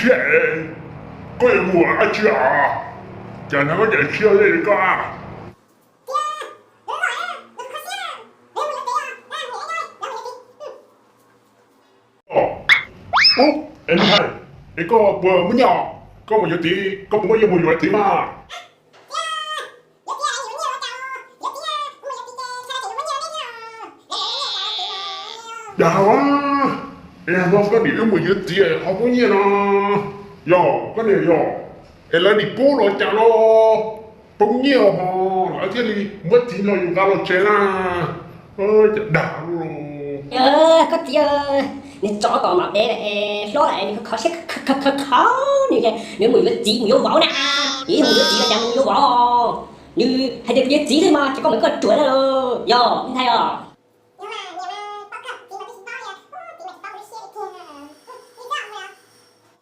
Thiab, koj yuav mus dab tsi os? Cas hnov koj cov siab li koj a? Ub, es ntxhais, es koj puas muaj nyiaj os? Koj mus yuav txiv, koj puas muaj nyiaj mus yuav txiv mas? Dag, es hmo koj niam wb mus yuav txiv ho muaj nyiaj no? Yog koj niam yog, es lawv nim pub los cas los poob nyiaj ho lawv thiaj li muab txiv no yus nqa los tsev na. Cas dag los. Koj txiv, nws tsov tom mam pem hlob nws khov siab khov nws, nws mus yuav txiv mus yuav vauv na. Ib mus yuav txiv los cas mus yuav vauv? Nws hais tias yuav txiv xwb mas ces koj mam koj ruam na. Yog ntxhais os.